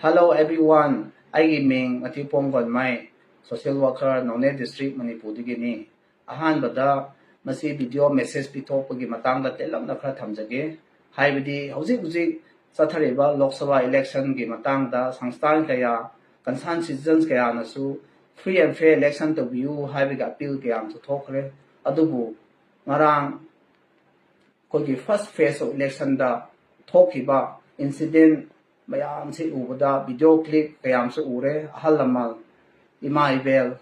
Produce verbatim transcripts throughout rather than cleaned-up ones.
Hello everyone, ꯑꯩꯒꯤ ꯃꯤꯡ ꯃꯊꯤꯄꯣꯡ ꯒꯣꯟꯃꯩ, social worker, ꯅꯣꯅꯦ district, ꯃꯅꯤꯄꯨꯔꯗꯒꯤꯅꯤ꯫ ꯑꯍꯥꯟꯕꯗ ꯃꯁꯤ video message ꯄꯤꯊꯣꯛꯄꯒꯤ ꯃꯇꯥꯡꯗ ꯇꯦꯜꯂꯞꯅ ꯈꯔ ꯊꯝꯖꯒꯦ꯫ ꯍꯥꯏꯕꯗꯤ ꯍꯧꯖꯤꯛ ꯍꯧꯖꯤꯛ ꯆꯠꯊꯔꯤꯕ ꯂꯣꯛ ꯁꯚꯥ election ꯒꯤ ꯃꯇꯥꯡꯗ ꯁꯪꯁꯊꯥꯟ ꯀꯌꯥ, concerned citizens ꯀꯌꯥꯅꯁꯨ free and fair election ꯇꯧꯕꯤꯌꯨ ꯍꯥꯏꯕꯒꯤ appeal ꯀꯌꯥ ꯑꯃꯁꯨ ꯊꯣꯛꯈ꯭ꯔꯦ꯫ ꯑꯗꯨꯕꯨ ꯉꯔꯥꯡ ꯑꯩꯈꯣꯏꯒꯤ first phase of election ꯗ ꯊꯣꯛꯈꯤꯕ incident ꯃꯌꯥꯝꯁꯤ ꯎꯕꯗ, video clip ꯀꯌꯥꯝꯁꯨ ꯎꯔꯦ꯫ ꯑꯍꯜ ꯂꯃꯟ, ꯏꯃꯥ ꯏꯕꯦꯜ,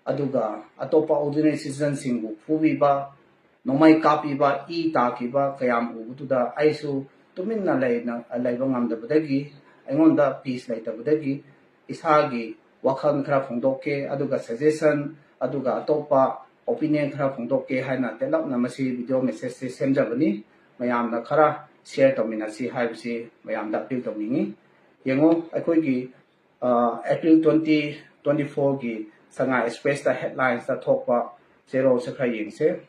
ꯑꯗꯨꯒ ꯑꯇꯣꯞꯄ ordinary citizen ꯁꯤꯡꯕꯨ ꯐꯨꯕꯤꯕ, ꯅꯣꯡꯃꯩ ꯀꯥꯞꯄꯤꯕ, ꯏ ꯇꯥꯈꯤꯕ ꯀꯌꯥꯝ ꯎꯕꯗꯨꯗ ꯑꯩꯁꯨ ꯇꯨꯃꯤꯟꯅ ꯂꯩꯅ, ꯂꯩꯕ ꯉꯝꯗꯕꯗꯒꯤ, ꯑꯩꯉꯣꯟꯗ peace ꯂꯩꯇꯕꯗꯒꯤ ꯏꯁꯥꯒꯤ ꯋꯥꯈꯜ ꯈꯔ ꯐꯣꯡꯗꯣꯛꯀꯦ, ꯑꯗꯨꯒ suggestion, ꯑꯗꯨꯒ ꯑꯇꯣꯞꯄ opinion ꯈꯔ ꯐꯣꯡꯗꯣꯛꯀꯦ ꯍꯥꯏꯅ ꯇꯦꯜꯂꯞꯅ ꯃꯁꯤ video message ꯁꯦ ꯁꯦꯝꯖꯕꯅꯤ꯫ ꯃꯌꯥꯝꯅ ꯈꯔ share ꯇꯧꯃꯤꯟꯅꯁꯤ ꯍꯥꯏꯕꯁꯤ ꯃꯌꯥꯝꯗ appeal ꯇꯧꯅꯤꯡꯏ꯫ ꯌꯦꯡꯉꯨ, ꯑꯩꯈꯣꯏꯒꯤ, ꯑ, April twenty twenty-four ꯒꯤ ꯁꯉꯥꯏ Express ꯇ headlines ꯇ ꯊꯣꯛꯄ ꯆꯦꯔꯣꯜꯁꯦ ꯈꯔ ꯌꯦꯡꯁꯦ꯫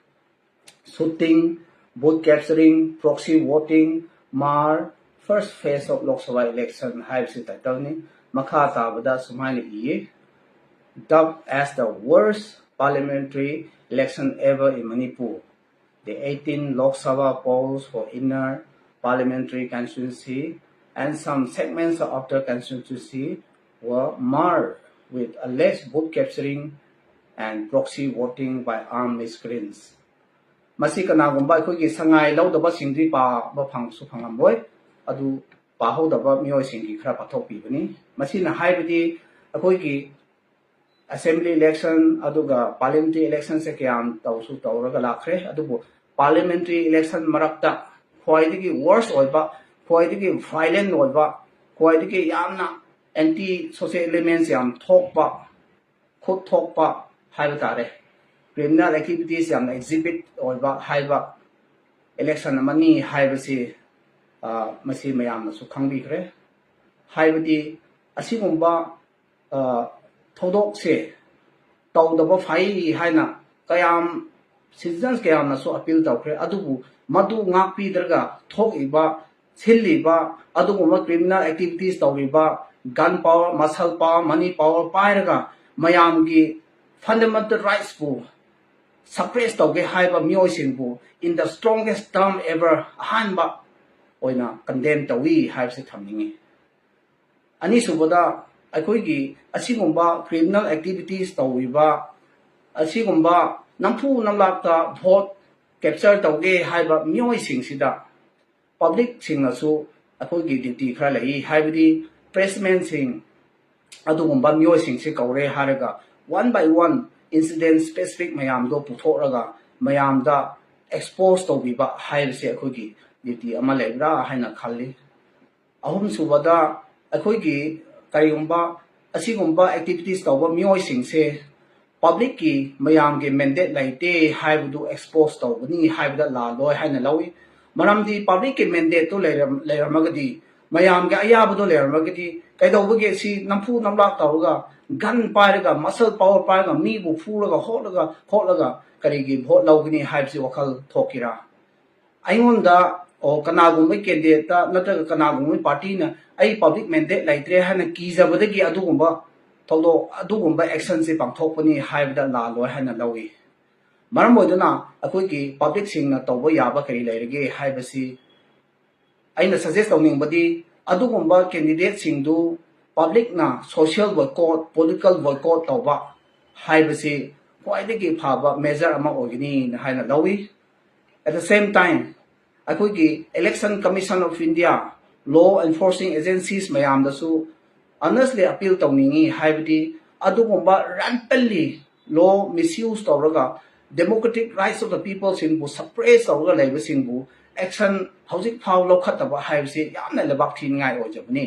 Shooting, booth capturing, proxy voting, mar, first phase of Lok Sabha election ꯍꯥꯏꯕꯁꯤ title ꯅꯤ꯫ ꯃꯈꯥ ꯇꯥꯕꯗ ꯁꯨꯃꯥꯏꯅ ꯏꯌꯦ: Dubbed as the worst parliamentary election ever in Manipur, the eighteen Lok Sabha polls for inner parliamentary constituency and some segments of outer constituency were marred with alleged vote capturing and proxy voting by armed miscreants. ꯃꯁꯤ ꯀꯅꯥꯒꯨꯝꯕ ꯑꯩꯈꯣꯏꯒꯤ ꯁꯉꯥꯏ ꯂꯧꯗꯕꯁꯤꯡꯗꯤ ꯄꯥꯕ ꯐꯪꯁꯨ ꯐꯪꯂꯝꯂꯣꯏ, ꯑꯗꯨ ꯄꯥꯍꯧꯗꯕ ꯃꯤꯑꯣꯏꯁꯤꯡꯒꯤ ꯈꯔ ꯄꯥꯊꯣꯛꯄꯤꯕꯅꯤ꯫ ꯃꯁꯤꯅ ꯍꯥꯏꯕꯗꯤ ꯑꯩꯈꯣꯏꯒꯤ assembly election ꯑꯗꯨꯒ parliamentary election ꯁꯦ ꯀꯌꯥꯝ ꯇꯧꯁꯨ ꯇꯧꯔꯒ ꯂꯥꯛꯈ꯭ꯔꯦ, ꯑꯗꯨꯕꯨ parliamentary election ꯃꯔꯛꯇ ꯈ꯭ꯋꯥꯏꯗꯒꯤ worst ꯑꯣꯏꯕ, ꯈ꯭ꯋꯥꯏꯗꯒꯤ violent ꯑꯣꯏꯕ, ꯈ꯭ꯋꯥꯏꯗꯒꯤ ꯌꯥꯝꯅ anti social elements ꯌꯥꯝ ꯊꯣꯛꯄ, ꯈꯨꯠ ꯊꯣꯛꯄ ꯍꯥꯏꯕ ꯇꯥꯔꯦ, criminal activities ꯌꯥꯝꯅ exhibit ꯑꯣꯏꯕ ꯍꯥꯏꯕ election ꯑꯃꯅꯤ ꯍꯥꯏꯕꯁꯤ, ꯑ, ꯃꯁꯤ ꯃꯌꯥꯝꯅꯁꯨ ꯈꯪꯕꯤꯈ꯭ꯔꯦ꯫ ꯍꯥꯏꯕꯗꯤ ꯑꯁꯤꯒꯨꯝꯕ, ꯑ, ꯊꯧꯗꯣꯛꯁꯦ ꯇꯧꯗꯕ ꯐꯩ ꯍꯥꯏꯅ ꯀꯌꯥꯝ citizens ꯀꯌꯥꯝꯅꯁꯨ appeal ꯇꯧꯈ꯭ꯔꯦ꯫ ꯑꯗꯨꯕꯨ ꯃꯗꯨ ꯉꯥꯛꯄꯤꯗ꯭ꯔꯒ ꯊꯣꯛꯏꯕ ꯁꯤꯜꯂꯤꯕ, ꯑꯗꯨꯒꯨꯝꯕ criminal activities ꯇꯧꯔꯤꯕ, gun power, muscle power, money power ꯄꯥꯏꯔꯒ ꯃꯌꯥꯝꯒꯤ fundamental rightsꯄꯨ suppress ꯇꯧꯒꯦ ꯍꯥꯏꯕ ꯃꯤꯑꯣꯏꯁꯤꯡꯕꯨ in the strongest term ever ꯑꯍꯥꯟꯕ ꯑꯣꯏꯅ condemn ꯇꯧꯏ ꯍꯥꯏꯕꯁꯤ ꯊꯝꯅꯤꯡꯏ꯫ ꯑꯅꯤꯁꯨꯕꯗ, ꯑꯩꯈꯣꯏꯒꯤ ꯑꯁꯤꯒꯨꯝꯕ criminal activities ꯇꯧꯔꯤꯕ, ꯑꯁꯤꯒꯨꯝꯕ ꯅꯝꯐꯨ ꯅꯝꯂꯥꯛꯇ vote capture ꯇꯧꯒꯦ ꯍꯥꯏꯕ ꯃꯤꯑꯣꯏꯁꯤꯡꯁꯤꯗ publicꯁꯤꯡꯅꯁꯨ ꯑꯩꯈꯣꯏꯒꯤ duty ꯈꯔ ꯂꯩ, ꯍꯥꯏꯕꯗꯤ pressmenꯁꯤꯡ, ꯑꯗꯨꯒꯨꯝꯕ ꯃꯤꯑꯣꯏꯁꯤꯡꯁꯤ ꯀꯧꯔꯦ ꯍꯥꯏꯔꯒ one by one incident specific ꯃꯌꯥꯝꯗꯣ ꯄꯨꯊꯣꯛꯂꯒ ꯃꯌꯥꯝꯗ expose ꯇꯧꯕꯤꯕ ꯍꯥꯏꯕꯁꯦ ꯑꯩꯈꯣꯏꯒꯤ duty ꯑꯃ ꯂꯩꯕ꯭ꯔꯥ ꯍꯥꯏꯅ ꯈꯜꯂꯤ꯫ ꯑꯍꯨꯝꯁꯨꯕꯗ, ꯑꯩꯈꯣꯏꯒꯤ ꯀꯔꯤꯒꯨꯝꯕ ꯑꯁꯤꯒꯨꯝꯕ activities ꯇꯧꯕ ꯃꯤꯑꯣꯏꯁꯤꯡꯁꯦ publicꯀꯤ, ꯃꯌꯥꯝꯒꯤ mandate ꯂꯩꯇꯦ ꯍꯥꯏꯕꯗꯨ expose ꯇꯧꯒꯅꯤ ꯍꯥꯏꯕꯗ ꯂꯥꯜꯂꯣꯏ ꯍꯥꯏꯅ ꯂꯧꯏ꯫ ꯃꯔꯝꯗꯤ publicꯀꯤ mandateꯇꯨ ꯂꯩꯔꯝ-, ꯂꯩꯔꯝꯃꯒꯗꯤ, ꯃꯌꯥꯝꯒꯤ ꯑꯌꯥꯕꯗꯣ ꯂꯩꯔꯝꯃꯒꯗꯤ, ꯀꯩꯗꯧꯕꯒꯤ ꯁꯤ ꯅꯝꯐꯨ ꯅꯝꯂꯥꯛ ꯇꯧꯔꯒ, gun ꯄꯥꯏꯔꯒ, muscle power ꯄꯥꯏꯔꯒ, ꯃꯤꯕꯨ ꯐꯨꯔꯒ, ꯍꯣꯠꯂꯒ, ꯈꯣꯠꯂꯒ ꯀꯔꯤꯒꯤ vote ꯂꯧꯒꯅꯤ ꯍꯥꯏꯕꯁꯤ ꯋꯥꯈꯜ ꯊꯣꯛꯈꯤꯔꯥ? ꯑꯩꯉꯣꯟꯗ, ꯑꯣ, ꯀꯅꯥꯒꯨꯝꯕ candidateꯇ ꯅꯠꯇ꯭ꯔꯒ ꯀꯅꯥꯒꯨꯝꯕ partyꯅ ꯑꯩ public mandate ꯂꯩꯇ꯭ꯔꯦ ꯍꯥꯏꯅ ꯀꯤꯖꯕꯗꯒꯤ ꯑꯗꯨꯒꯨꯝꯕ ꯊꯧꯗꯣꯛ, ꯑꯗꯨꯒꯨꯝꯕ actionꯁꯦ ꯄꯥꯡꯊꯣꯛꯄꯅꯤ ꯍꯥꯏꯕꯗ ꯂꯥꯜꯂꯣꯏ ꯍꯥꯏꯅ ꯂꯧꯏ꯫ ꯃꯔꯝ ꯑꯣꯏꯗꯨꯅ ꯑꯩꯈꯣꯏꯒꯤ publicꯁꯤꯡꯅ ꯇꯧꯕ ꯌꯥꯕ ꯀꯔꯤ ꯂꯩꯔꯒꯦ ꯍꯥꯏꯕꯁꯤ ꯑꯩꯅ suggest ꯇꯧꯅꯤꯡꯕꯗꯤ, ꯑꯗꯨꯒꯨꯝꯕ candidateꯁꯤꯡꯗꯨ publicꯅ social boycott, political boycott ꯇꯧꯕ ꯍꯥꯏꯕꯁꯤ ꯈ꯭ꯋꯥꯏꯗꯒꯤ ꯐꯕ measure ꯑꯃ ꯑꯣꯏꯒꯅꯤ ꯍꯥꯏꯅ ꯂꯧꯏ꯫ At the same time, ꯑꯩꯈꯣꯏꯒꯤ Election Commission of India, law enforcing agencies ꯃꯌꯥꯝꯗꯁꯨ honestly appeal ꯇꯧꯅꯤꯡꯏ, ꯍꯥꯏꯕꯗꯤ ꯑꯗꯨꯒꯨꯝꯕ rampantly law misuse ꯇꯧꯔꯒ democratic rights of the peopleꯁꯤꯡꯕꯨ suppress ꯇꯧꯔꯒ ꯂꯩꯕꯁꯤꯡꯕꯨ action ꯍꯧꯖꯤꯛ ꯐꯥꯎ ꯂꯧꯈꯠꯇꯕ ꯍꯥꯏꯕꯁꯤ ꯌꯥꯝꯅ ꯂꯩꯕꯥꯛ ꯊꯤꯅꯤꯡꯉꯥꯏ ꯑꯣꯏꯖꯕꯅꯤ꯫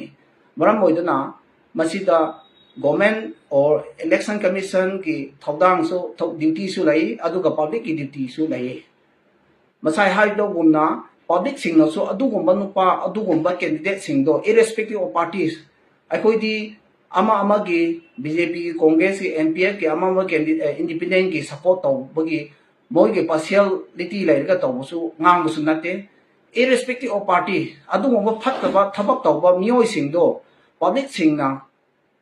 ꯃꯔꯝ ꯑꯣꯏꯗꯨꯅ ꯃꯁꯤꯗ government or Election Commissionꯒꯤ ꯊꯧꯗꯥꯡꯁꯨ, ꯊꯧ-, dutyꯁꯨ ꯂꯩ, ꯑꯗꯨꯒ publicꯀꯤ dutyꯁꯨ ꯂꯩ꯫ ꯉꯁꯥꯏ ꯍꯥꯏꯕꯗꯒꯨꯝꯅ publicꯁꯤꯡꯅꯁꯨ ꯑꯗꯨꯒꯨꯝꯕ ꯅꯨꯄꯥ, ꯑꯗꯨꯒꯨꯝꯕ candidateꯁꯤꯡꯗꯣ, irrespective of parties, ꯑꯩꯈꯣꯏꯗꯤ ꯑꯃ ꯑꯃꯒꯤ, BJPꯒꯤ, Congressꯀꯤ, NPFꯀꯤ, ꯑꯃ ꯑꯃ candidate, ꯑꯦ, independentꯀꯤ support ꯇꯧꯕꯒꯤ ꯃꯣꯏꯒꯤ partiality ꯂꯩꯔꯒ ꯇꯧꯕꯁꯨ, ꯉꯥꯡꯕꯁꯨ ꯅꯠꯇꯦ꯫ irrespective of party, ꯑꯗꯨꯒꯨꯝꯕ ꯐꯠꯇꯕ ꯊꯕꯛ ꯇꯧꯕ ꯃꯤꯑꯣꯏꯁꯤꯡꯗꯣ ꯄꯕ꯭ꯂꯤꯛꯁꯤꯡꯅ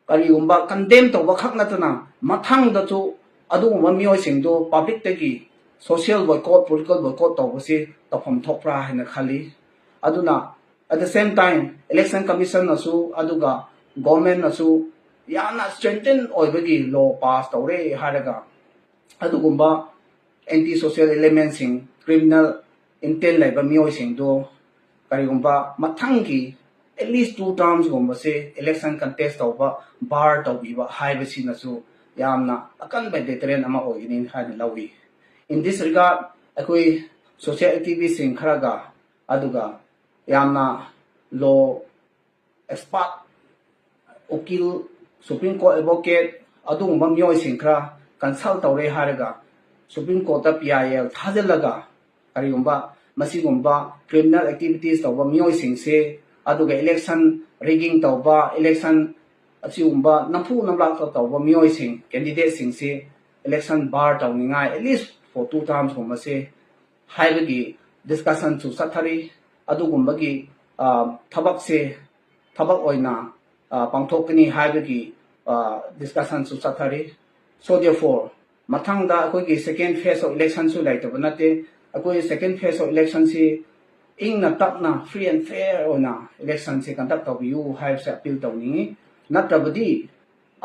ꯀꯔꯤꯒꯨꯝꯕ ꯀꯟꯗꯦꯝ ꯇꯧꯕ ꯈꯛ ꯅꯠꯇꯅ ꯃꯊꯪꯗꯁꯨ ꯑꯗꯨꯒꯨꯝꯕ ꯃꯤꯑꯣꯏꯁꯤꯡꯗꯣ ꯄꯕ꯭ꯂꯤꯛꯇꯒꯤ social boycott, political boycott ꯇꯧꯕꯁꯤ ꯇꯧꯐꯝ ꯊꯣꯛꯄ꯭ꯔꯥ ꯍꯥꯏꯅ ꯈꯜꯂꯤ꯫ ꯑꯗꯨꯅ at the same time election commissionꯅꯁꯨ ꯑꯗꯨꯒ governmentꯅꯁꯨ ꯌꯥꯝꯅ stringent ꯑꯣꯏꯕꯒꯤ law pass ꯇꯧꯔꯦ ꯍꯥꯏꯔꯒ ꯑꯗꯨꯒꯨꯝꯕ anti social elementꯁꯤꯡ, criminal intent ꯂꯩꯕ ꯃꯤꯑꯣꯏꯁꯤꯡꯗꯨ ꯀꯔꯤꯒꯨꯝꯕ ꯃꯊꯪꯒꯤ at least two termsꯒꯨꯝꯕꯁꯦ election contest ꯇꯧꯕ bar ꯇꯧꯕꯤꯕ ꯍꯥꯏꯕꯁꯤꯅꯁꯨ ꯌꯥꯝꯅ ꯑꯀꯟꯕ deterrent ꯑꯃ ꯑꯣꯏꯒꯅꯤ ꯍꯥꯏꯅ ꯂꯧꯏ꯫ In this regard ꯑꯩꯈꯣꯏ social activistꯁꯤꯡ ꯈꯔꯒ ꯑꯗꯨꯒ ꯌꯥꯝꯅ law expert, ꯎꯀꯤꯜ, Supreme Court advocate ꯑꯗꯨꯒꯨꯝꯕ ꯃꯤꯑꯣꯏꯁꯤꯡ ꯈꯔ consult ꯇꯧꯔꯦ ꯍꯥꯏꯔꯒ Supreme Courtꯇ PIL ꯊꯥꯖꯤꯜꯂꯒ ꯀꯔꯤꯒꯨꯝꯕ ꯃꯁꯤꯒꯨꯝꯕ criminal activities ꯇꯧꯕ ꯃꯤꯑꯣꯏꯁꯤꯡꯁꯦ ꯑꯗꯨꯒ election rigging ꯇꯧꯕ, election ꯑꯁꯤꯒꯨꯝꯕ ꯅꯝꯐꯨ ꯅꯝꯂꯥꯛꯇ ꯇꯧꯕ ꯃꯤꯑꯣꯏꯁꯤꯡ, candidateꯁꯤꯡꯁꯤ election bar ꯇꯧꯅꯤꯡꯉꯥꯏ at least for two termsꯀꯨꯝꯕꯁꯦ ꯍꯥꯏꯕꯒꯤ discussionꯁꯨ ꯆꯠꯊꯔꯤ꯫ ꯑꯗꯨꯒꯨꯝꯕꯒꯤ ꯊꯕꯛꯁꯦ ꯊꯕꯛ ꯑꯣꯏꯅ ꯄꯥꯡꯊꯣꯛꯀꯅꯤ ꯍꯥꯏꯕꯒꯤ discussionꯁꯨ ꯆꯠꯊꯔꯤ꯫ So therefore ꯃꯊꯪꯗ ꯑꯩꯈꯣꯏꯒꯤ second phase of electionꯁꯨ ꯂꯩꯇꯕ ꯅꯠꯇꯦ꯫ ꯑꯩꯈꯣꯏ second phase of electionꯁꯤ ꯏꯪꯅ ꯇꯞꯅ free and fair ꯑꯣꯏꯅ electionꯁꯤ conduct ꯇꯧꯕꯤꯌꯨ ꯍꯥꯏꯕꯁꯦ appeal ꯇꯧꯅꯤꯡꯉꯤ꯫ ꯅꯠꯇ꯭ꯔꯕꯗꯤ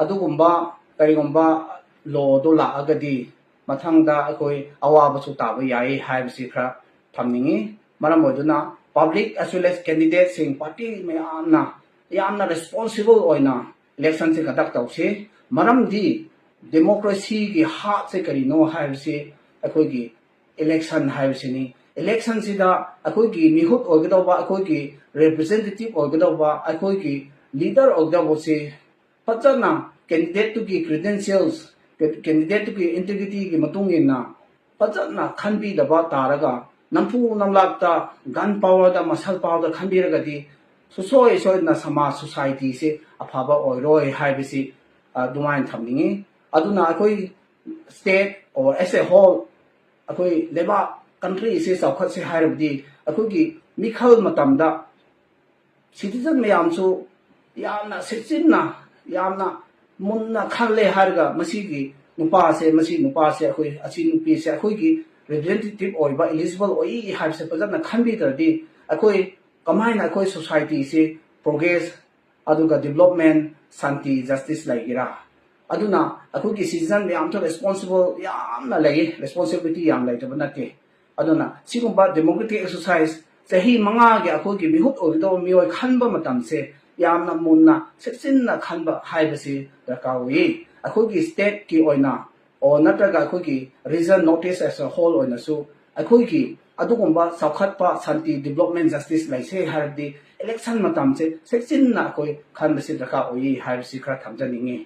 ꯑꯗꯨꯒꯨꯝꯕ ꯀꯔꯤꯒꯨꯝꯕ lawꯗꯣ ꯂꯥꯛꯑꯒꯗꯤ ꯃꯊꯪꯗ ꯑꯩꯈꯣꯏ ꯑꯋꯥꯕꯁꯨ ꯇꯥꯕ ꯌꯥꯏ ꯍꯥꯏꯕꯁꯤ ꯈꯔ ꯊꯝꯅꯤꯡꯉꯤ꯫ ꯃꯔꯝ ꯑꯣꯏꯗꯨꯅ public as well as candidateꯁꯤꯡ, party ꯃꯌꯥꯝꯅ ꯌꯥꯝꯅ responsible ꯑꯣꯏꯅ electionꯁꯦ conduct ꯇꯧꯁꯤ꯫ ꯃꯔꯝꯗꯤ democracyꯒꯤ heartꯁꯦ ꯀꯔꯤꯅꯣ ꯍꯥꯏꯕꯁꯤ ꯑꯩꯈꯣꯏꯒꯤ election ꯍꯥꯏꯕꯁꯤꯅꯤ꯫ Electionꯁꯤꯗ ꯑꯩꯈꯣꯏꯒꯤ ꯃꯤꯍꯨꯠ ꯑꯣꯏꯒꯗꯧꯕ, ꯑꯩꯈꯣꯏꯒꯤ representative ꯑꯣꯏꯒꯗꯧꯕ, ꯑꯩꯈꯣꯏꯒꯤ leader ꯑꯣꯏꯒꯗꯧꯕꯁꯤ ꯐꯖꯅ candidateꯇꯨꯒꯤ credentials, candidateꯇꯨꯒꯤ integrityꯒꯤ ꯃꯇꯨꯡ ꯏꯟꯅ ꯐꯖꯅ ꯈꯟꯕꯤꯗꯕ ꯇꯥꯔꯒ ꯅꯝꯐꯨ ꯅꯝꯂꯥꯛꯇ gun powerꯗ, muscle powerꯗ ꯈꯟꯕꯤꯔꯒꯗꯤ ꯁꯨꯡꯁꯣꯏ ꯁꯣꯏꯗꯅ ꯁꯃꯥꯖ, societyꯁꯦ ꯑꯐꯕ ꯑꯣꯏꯔꯣꯏ ꯍꯥꯏꯕꯁꯤ ꯑꯗꯨꯃꯥꯏꯅ ꯊꯝꯅꯤꯡꯉꯤ꯫ ꯑꯗꯨꯅ ꯑꯩꯈꯣꯏ state or as a whole ꯑꯩꯈꯣꯏ ꯂꯩꯕꯥꯛ ꯀꯟꯇ꯭ꯔꯤꯁꯦ ꯆꯥꯎꯈꯠꯁꯦ ꯍꯥꯏꯔꯕꯗꯤ ꯑꯩꯈꯣꯏꯒꯤ ꯃꯤꯈꯜ ꯃꯇꯝꯗ ꯁꯤꯇꯤꯖꯟ ꯃꯌꯥꯝꯁꯨ ꯌꯥꯝꯅ ꯆꯦꯛꯁꯤꯟꯅ, ꯌꯥꯝꯅ ꯃꯨꯟꯅ ꯈꯜꯂꯦ ꯍꯥꯏꯔꯒ ꯃꯁꯤꯒꯤ ꯅꯨꯄꯥꯁꯦ, ꯃꯁꯤ ꯅꯨꯄꯥꯁꯦ, ꯑꯩꯈꯣꯏ ꯑꯁꯤ ꯅꯨꯄꯤꯁꯦ ꯑꯩꯈꯣꯏꯒꯤ ꯔꯤꯄ꯭ꯔꯖꯦꯟꯇꯦꯇꯤꯚ ꯑꯣꯏꯕ ꯏꯂꯤꯖꯤꯕꯜ ꯑꯣꯏ ꯍꯥꯏꯕꯁꯦ ꯐꯖꯅ ꯈꯟꯕꯤꯗ꯭ꯔꯗꯤ ꯑꯩꯈꯣꯏ ꯀꯃꯥꯏꯅ ꯑꯩꯈꯣꯏ ꯁꯣꯁꯥꯏꯇꯤꯁꯤ ꯄ꯭ꯔꯣꯒ꯭ꯔꯦꯁ, ꯑꯗꯨꯒ ꯗꯤꯕꯂꯞꯃꯦꯟ, ꯁꯥꯟꯇꯤ, ꯖꯁꯇꯤꯁ ꯂꯩꯒꯦꯔꯥ? ꯑꯗꯨꯅ ꯑꯩꯈꯣꯏꯒꯤ ꯁꯤꯇꯤꯖꯟ ꯃꯌꯥꯝꯁꯨ ꯔꯦꯁꯄꯣꯟꯁꯤꯕꯜ ꯌꯥꯝꯅ ꯂꯩ, ꯔꯦꯁꯄꯣꯟꯁꯤꯕꯤꯂꯤꯇꯤ ꯌꯥꯝ ꯂꯩꯇꯕ ꯅꯠꯇꯦ꯫ ꯑꯗꯨꯅ ꯁꯤꯒꯨꯝꯕ ꯗꯦꯃꯣꯀ꯭ꯔꯦꯇꯤꯛ ꯑꯦꯛꯁꯔꯁꯥꯏꯁ ꯆꯍꯤ ꯃꯉꯥꯒꯤ ꯑꯩꯈꯣꯏꯒꯤ ꯃꯤꯍꯨꯠ ꯑꯣꯏꯒꯗꯧꯕ ꯃꯤꯑꯣꯏ ꯈꯟꯕ ꯃꯇꯝꯁꯦ ꯌꯥꯝꯅ ꯃꯨꯟꯅ ꯆꯦꯛꯁꯤꯟꯅ ꯈꯟꯕ ꯍꯥꯏꯕꯁꯤ ꯗꯔꯀꯥꯔ ꯑꯣꯏ꯫ ꯑꯩꯈꯣꯏꯒꯤ ꯁ꯭ꯇꯦꯠꯀꯤ ꯑꯣꯏꯅ ꯑꯣ ꯅꯠꯇ꯭ꯔꯒ ꯑꯩꯈꯣꯏꯒꯤ ꯔꯤꯖꯟ ꯅꯣꯔꯠ ꯏꯁ ꯑꯦꯁ ꯑꯦ ꯍꯣꯜ ꯑꯣꯏꯅꯁꯨ ꯑꯩꯈꯣꯏꯒꯤ ꯑꯗꯨꯒꯨꯝꯕ ꯆꯥꯎꯈꯠꯄ, ꯁꯥꯟꯇꯤ, ꯗꯤꯕꯂꯞꯃꯦꯟ, ꯖꯁꯇꯤꯁ ꯂꯩꯁꯦ ꯍꯥꯏꯔꯗꯤ ꯏꯂꯦꯛꯁꯟ ꯃꯇꯝꯁꯦ ꯆꯦꯛꯁꯤꯟꯅ ꯑꯩꯈꯣꯏ ꯈꯟꯕꯁꯤ ꯗꯔꯀꯥꯔ ꯑꯣꯏ ꯍꯥꯏꯕꯁꯤ ꯈꯔ ꯊꯝꯖꯅꯤꯡꯉꯤ꯫